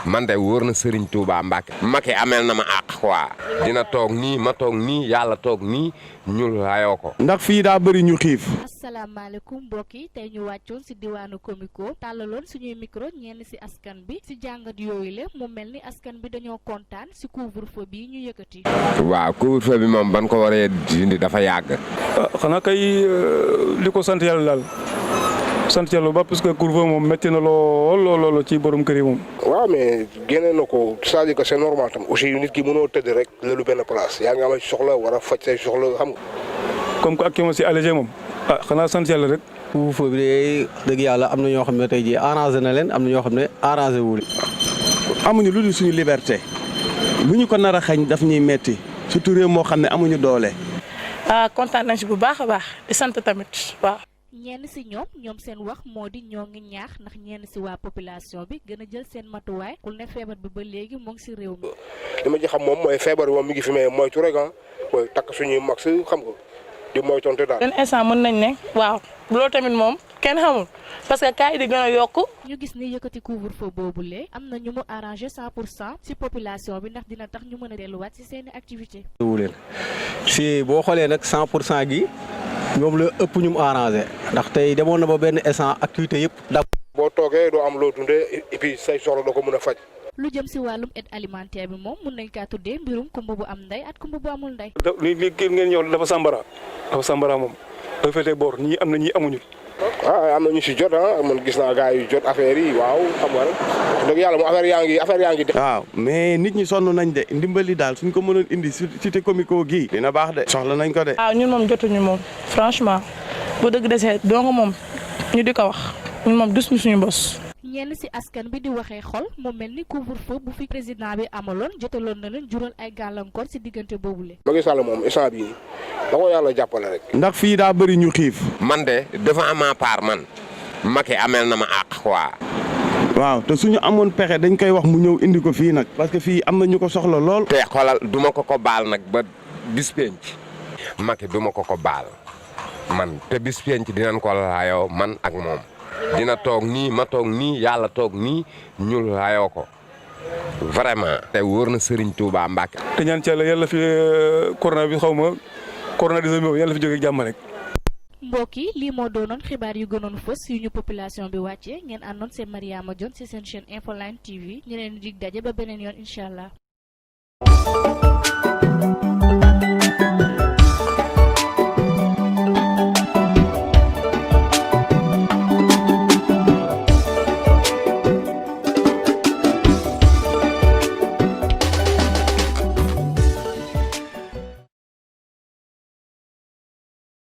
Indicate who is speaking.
Speaker 1: man de wóor na Serigne Touba Mbacke. Macky amel na ma àq quoi. dina toog nii ma toog nii yàlla toog nii ñu layoo ko.
Speaker 2: ndax fii daa bëri ñu xiif.
Speaker 3: asalaamaaleykum mbokk yi tey ñu wàccoon si diwaanu Comico tàllaloon suñuy micro ñenn si askan bi si jàngat yooyu la mu mel ni askan bi dañoo kontaan si couvre-feu bi ñu yëkkati.
Speaker 1: waaw couvre-feu bi moom ban ko waree dindi dafa yàgg.
Speaker 4: xanaa kay li ko sant yàlla daal. sant yàlla ba parce que couvre-feu moom métti na lool ci borom kër yi moom.
Speaker 5: waaw mais génne na ko c'est-à-dire que c'est normal tam aussi nit ki mënoo tëdd rek lalu benn place yaa ngi amal soxla war a faj say soxla xam nga.
Speaker 4: comme que actuellement si allégé moom xanaa sant yàlla rek.
Speaker 6: couvre-feu bi de dëgg yàlla am na ñoo xam ne tey jii arrangé na leen am na ñoo xam ne arrangé wul.
Speaker 2: amuñu lu dul suñu liberté lu ñu ko nar a xañ daf ñuy metti surtout réew moo xam ne amuñu doole.
Speaker 7: kontaan nañ si bu baax a baax di sant tamit waaw.
Speaker 3: ñenn si ñoom seen wax moo di ñoo ngi ñaax ndax ñenn si waa population bi gën a jël seen matuwaay kul ne feebar bi ba léegi moo ngi si réew mi.
Speaker 5: li ma ci xam moom mooy feebar bi moom mi ngi fi mais moytu rek mooy takk suñuy max xam nga di moytonte daal.
Speaker 7: benn instant mën nañ ne waaw loolu tamit moom kenn xamul parce que cas yi di gën a yokk.
Speaker 3: ñu gis ni yëkkati couvre-feu boobule am na ñu mu arrangé 100% si population bi ndax dina tax ñu mën a delluwaat si seen i activité
Speaker 6: si boo xoolee nag 100% gi. ñoom la ëpp ñu mu arrangé ndax tey demoon na ba benn instant activité yëpp.
Speaker 5: boo toogee doo am loo dundee et puis say soxla doo ko mën a faj.
Speaker 3: lu jëm si wàllum aide alimentaire bi moom mun nañ kaa tuddee mbirum kumba bu am ndey ak kumba bu amul ndey.
Speaker 4: li kii ngeen ñëw dafa sambara moom dafa féetee boor ñii am na ñii amuñu.
Speaker 5: am na ñu si jot man gis naa gars yu jot affaire yi waaw xam nga rek dëgg yàlla moom affaire yaa ngi.
Speaker 2: waaw mais nit ñi sonn nañ de ndimbali daal suñ ko mënoon indi cité Comico gii dina baax de soxla nañ ko de.
Speaker 7: waaw ñun moom jotuñu moom franchement bu dëgg desee donc moom ñu di ko wax ñun moom dus ñu suñu bos.
Speaker 3: ñenn si askan bi di waxee xol mu mel ni couvre-feu bu fi président bi amaloon jotaloon na leen jural ay gàllankoor si diggante boobule.
Speaker 5: Macky Sall moom instant bii da ko yàlla jàppale rek.
Speaker 2: ndax fii daa bëri ñu xiif.
Speaker 1: man de dafa ama part man Macky amel na ma àq quoi.
Speaker 2: waaw te suñu amoon pexe dañ koy wax mu ñëw indi ko fii nag parce que fii am na ñu ko soxla lool.
Speaker 1: te xoolal duma ko baal nag ba bis penc Macky duma ko baal man te bis penc dinañ ko laayoo man ak moom. dina toog nii ma toog nii yàlla toog nii ñu layoo ko vraiment. te wóor na Serigne Touba Mbacke.
Speaker 4: te ñaan ci yàlla fi corona bi xaw ma corona di yàlla fi jógee jàmm rek.
Speaker 3: mbokk yi lii moo doonoon xibaar yu gënoon fës yu ñu population bi wàccee ngeen àndoon seen Mariama Dione ci seen chaîne Infoline TV ñu leen dig daje ba beneen yoon incha allah.